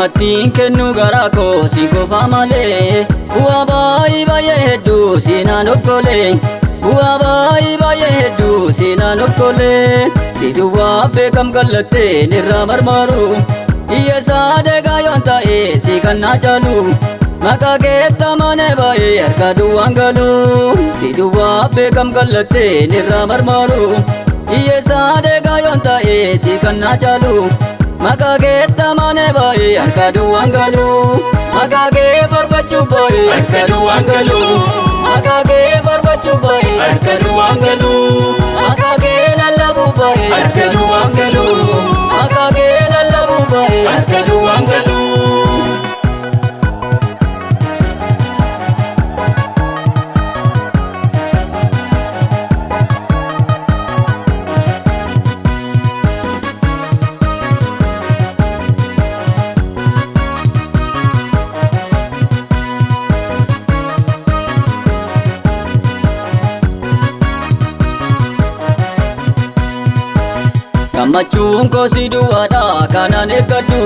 Ormattiin kennu garaa koo si qofa malee, bu'aa baay'ee baay'ee hedduu seenaan of golee. Bu'aa baay'ee baay'ee hedduu seenaan of golee. Si duwwaa beekam kallatteen irraa marmaru. Hiyyeessaa deegaa yoon ta'e si kan naa caalu. Maqaa keetti amanee baay'ee harka duwwaan galu. Si duwwaa beekam kallatteen irraa marmaru. Hiyyeessaa deegaa yoon ta'e si kan naa caalu. Maqaa keetti amanee baay'ee harka duwwaan galu. Maqaa kee faarfachuu baay'ee harka duwwaan galu. Maqaa kee faarfachuu baay'ee harka duwwaan galu. Maqaa kee lallabuu baay'ee harka duwwaan galu. Maqaa kee lallabuu baay'ee harka duwwaan galu. Gammachuun koo si duwwaadha kanan eeggadhu.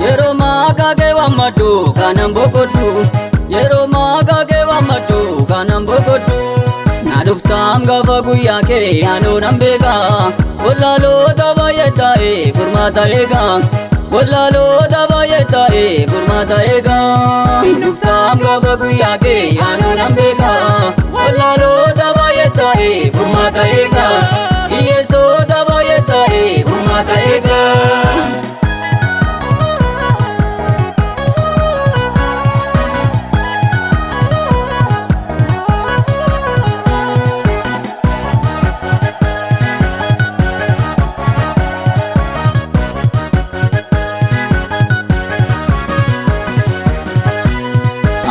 Yeroo maqaa kee waammadhu kanan boqodhu. Yeroo maqaa kee waammadhu kanan boqodhu. Na dhuftaam gaafa guyyaa kee anoo nan beeka. Wallaalota baay'ee taa'ee furmaata eega. Wallaalota baay'ee taa'ee furmaata eega. Dhuftaam gaafa guyyaa kee anoo nan beeka. Wallaalota baay'ee taa'ee furmaata eega. Hiyyeessota baay'ee taa'ee furmaata eega.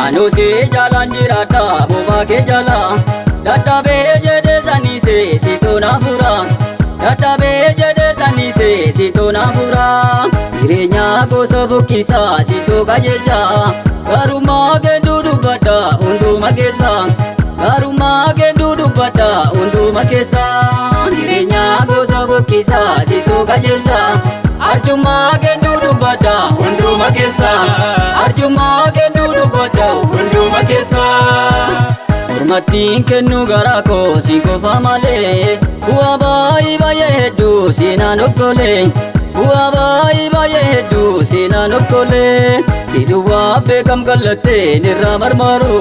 Anuu si jaalaan jiraadha bobaa kee jala. Dadhabee jedhee saniisee si toona fura. Dadhabee jedhee saniisee si toona fura. Jireenya gosa fokkisaa si tooka jecha. Garummaa keetu dubbadha hunduma keessa. Garummaa keetu dubbadha hunduma keessa. Jireenya gosa fokkisaa si tooka jecha. Arjummaa keetu dubbadha hunduma keessa. Arjummaa keetu dubbadha hunduma keessa. Ormattiin kennu garaa koo si qofa malee, bu'aa baay'ee baay'ee hedduu seenaan of golee. Bu'aa baay'ee baay'ee hedduu seenaan of golee. Si duwwaa beekam kallatteen irraa marmaru.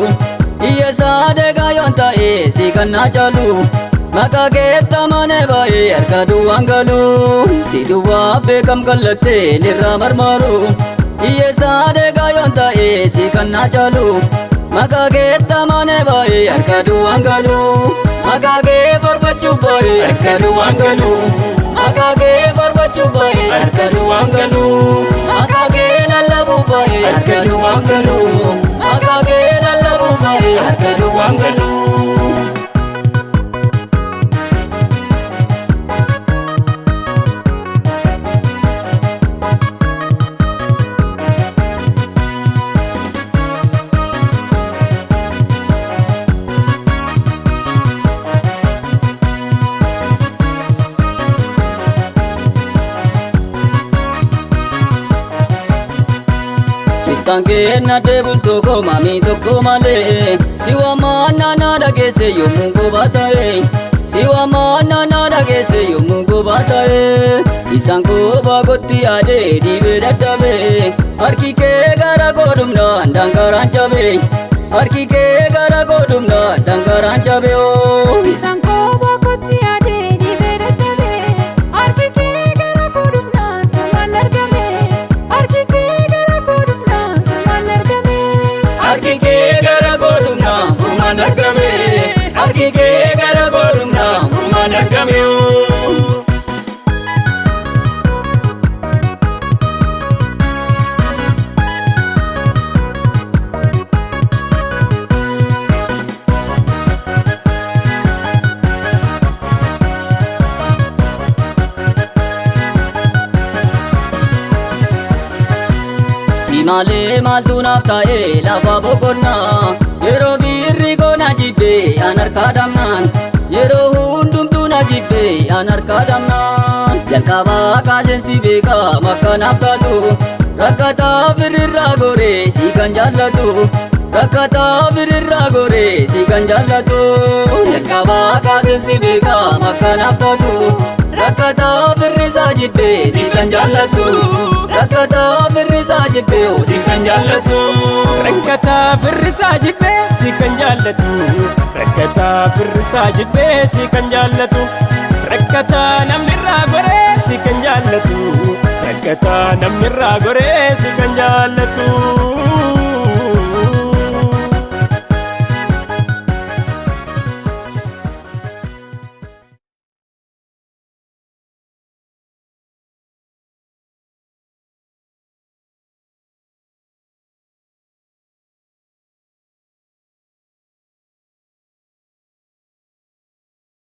Hiyyeessaa deegaa yoon ta'e si kan naa caalu. Maqaa keetti amanee baay'ee harka duwwaan galu. Si duwwaa beekam kallatteen irraa marmaru. Hiyyeessaa deegaa yoon ta'e si kan naa caalu. Maqaa keetti amanee baay'ee harka duwwaan galu. Maqaa kee faarfachuu baay'ee harka duwwaan galu. Maqaa kee faarfachuu baay'ee harka duwwaan galu. Maqaa kee lallabuu baay'ee harka duwwaan galu. Maqaa kee lallabuu baay'ee harka duwwaan galu. Sittaan kenna deebultoo koo maamii tokko malee. Si waamaannaa na dhageesse yommuu gobaa ta'e. Si waamaannaa na dhageesse yommuu gobaa ta'e. Isaan gobaa kotti yaadee dhiibee dadhabee. Harki kee gara godhumnaan dankaraan cabee. Harki kee gara godhumnaan dankaraan cabee oo. Isaan kophaa kootti yaadee dhibee dadhabee. Harki kee gara koo dhufnaan furmaan argame. Harki kee gara koo dhufnaan furmaan argame. Harki kee gara godhumnaan furmaan argame. Harki kee gara godhumnaan furmaan argame oo. Malee maaltu naaf ta'e lafa boqonnaa. Yeroo biirri koo na jibbee an harkaa dhabnaan. Yeroo hundumtuu na jibbee an harkaa dhabnaan. Jalqabaa kaaseen si beekaa makka naaf taatu. Rakkataa birirraa goree si kan jaallatu. Rakkataa birirraa goree si kan jaallatu. Jalqabaa kaasee si beekaa makkanaaf taatu. Rakkataa firrisaa jibbee si kan jaallatu. Rakkataa firrisaa jibbee si kan jaallatu. Rakkataa firrisaa jibbee si kan jaallatu. Rakkataa firrisaa jibbee si kan jaallatu. Rakkataa namni irraa goree si kan jaallatu. Rakkataa namni irraa goree si kan jaallatu.